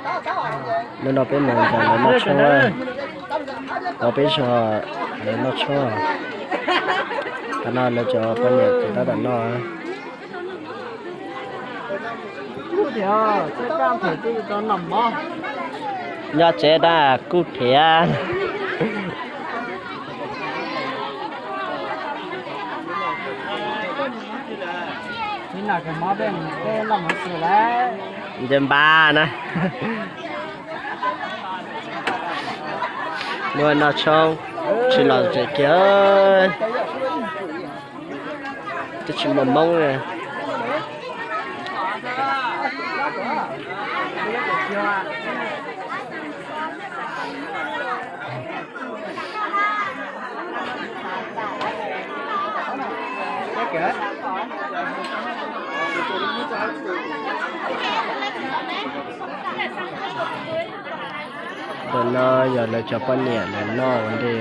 Hnub no peb mus nrog lawv noj tshoob, peb zog lawv noj tshoob. Tam no lawv cov poj niam ces tab tom noj. Nyob tsev tab kuj thiab. Nce npab na. Muaj noj tshoob tsis los tsev kiag. Twb tsis muaj Hmoob li. Ntawm no yog lawv cov poj niam lawv noj ua ntej.